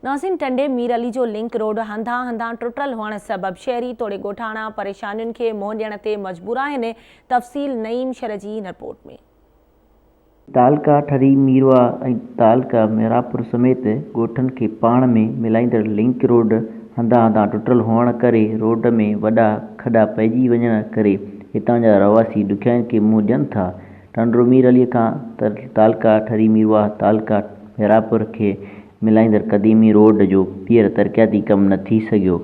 ناظرين ٽنڊي مير علي جو link road هنڌان هنڌان ٽٽل هئڻ سبب شهري توڙي ڳوٺاڻا پريشانين کي منهن ڏيڻ تي مجبور آهن، تفصيل نعيم شر جي هن رپورٽ ۾. تعلقه ٺري ميرواهه ۽ تعلقه محرابپور سميت ڳوٺن کي پاڻ ۾ ملائيندڙ لنڪ روڊ هنڌان هنڌان ٽٽل هئڻ ڪري روڊ ۾ وڏا کڏا پئجي وڃڻ ڪري هتان جا رهواسي ڏکيائين کي منهن ڏين ٿا. ٽنڊو مير علي کان تعلقه ٺري ميرواهه تعلقه محرابپور کي ملائيندڙ قديمي روڊ جو ٻيهر ترقياتي ڪم نه ٿي سگهيو،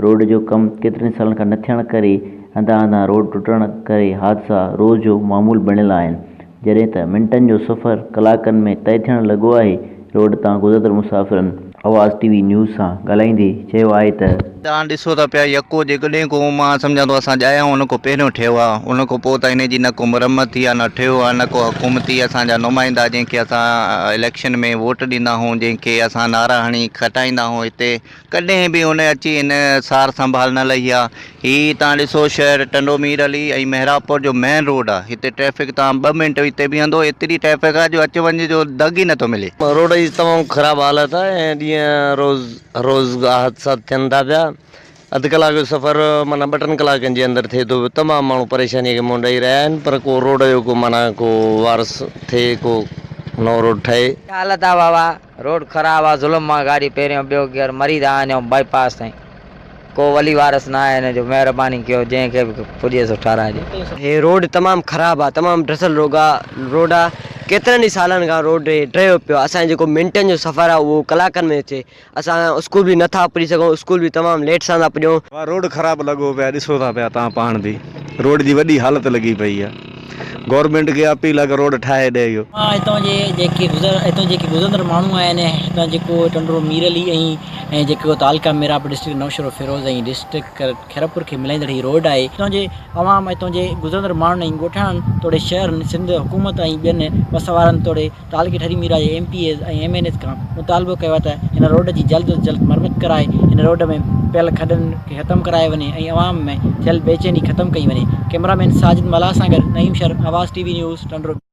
روڊ جو ڪم ڪيترن سالن کان نه ٿيڻ ڪري هنڌان هنڌان روڊ ٽٽڻ ڪري حادثا روز جو معمول بڻيل آهن، جڏهن ته منٽن جو سفر ڪلاڪن ۾ طئي ٿيڻ لڳو آهي، روڊ تان گذرندڙ مسافرن آواز ٽي وي نيوز سان ڳالهائيندي چيو آهي ته. تان ڏسو ٿا پيا يڪو جيڪڏهن ڪو مان سمجهان ٿو اسان ڄايا آهيون ان کان پهريون ٺهيو آهي ان کان پوء ته هن جي نه ڪو مرمت ٿي آهي نه ٺهيو آهي نه ڪو حڪومتي اسان جا نمائندا جنهن کي اسان اليڪشن ۾ ووٽ ڏيندا آهيون جنهن کي اسان نعرا هڻي کٽائيندا آهيون هتي ڪڏهن به ان اچي هن سار سنڀال نه لهي آهي هي تان ڏسو شهر ٽنڊو مير علي ۽ محرابپور جو مين روڊ آهي هتي ٽريفڪ تان ٻه منٽ هتي بيهندو ايتري ٽريفڪ آهي جو اچ وڃ جو دڳ ئي نٿو ملي. روڊ جي تمام خراب حالت آهي ۽ ڏينهن روز روز حادثا ٿين ٿا پيا اڌ ڪلاڪ جو سفر معنيٰ ٻه ٽن ڪلاڪن جي اندر ٿئي ٿو پيو تمام ماڻهو پريشاني کي منهن ڏئي رهيا آهن پر ڪو روڊ جو ڪو معنيٰ ڪو وارث ٿئي ڪو نئون روڊ ٺهي. حالت آ بابا روڊ خراب آ ظلم آ گاڏي پهريون ٻيو گيئر مري ٿا وڃون بائي پاس تائين ڪو ولي وارث نه آهي هن جو مهرباني ڪيو جنهن کي به پڄي سو ٺهرائي ڏي. هي روڊ تمام خراب آ تمام ڊسل روڊ آ روڊ آ ڪيترن ئي سالن کان روڊ هي ڊهيو پيو آ اسان جو جيڪو منٽن جو سفر آ اهو ڪلاڪن ۾ ٿئي اسان اسڪول به نٿا پڄي سگهون اسڪول به تمام ليٽ سان ٿا پڄون. وا روڊ خراب لڳو پيو آ ڏسو ٿا پيا تان پاڻ به روڊ جي وڏي حالت لڳي پئي آ گورنمينٽ کي اپيل آ ڪه روڊ ٺاهي ڏي اهو. مان هتان جي جيڪي گذر هتان جيڪي گذرندڙ ماڻهو آهن هتان جيڪو ٽنڊو مير علي ۽ ۽ جيڪو تعلقه ميرآباد ڊسٽرڪٽ نوشهروفيروز ۽ ڊسٽرڪٽ خيرپور کي ملائيندڙ هي روڊ آهي هتان جي عوام هتان جي گذرندڙ ماڻهن ۽ ڳوٺاڻن توڙي شهرن سنڌ حڪومت ۽ ٻين وس وارن توڙي تعلقي ٺري ميرا جي M P As ۽ M N As کان مطالبو ڪيو آهي ته هن روڊ جي جلد از جلد مرمت ڪرائي هن روڊ ۾ پيل کڏن کي ختم ڪرايو وڃي ۽ عوام ۾ ٿيل بيچيني ختم ڪئي وڃي ڪئميرا مين ساجد ملاح سان گڏ Naeem Shar Awaz T V news Tando.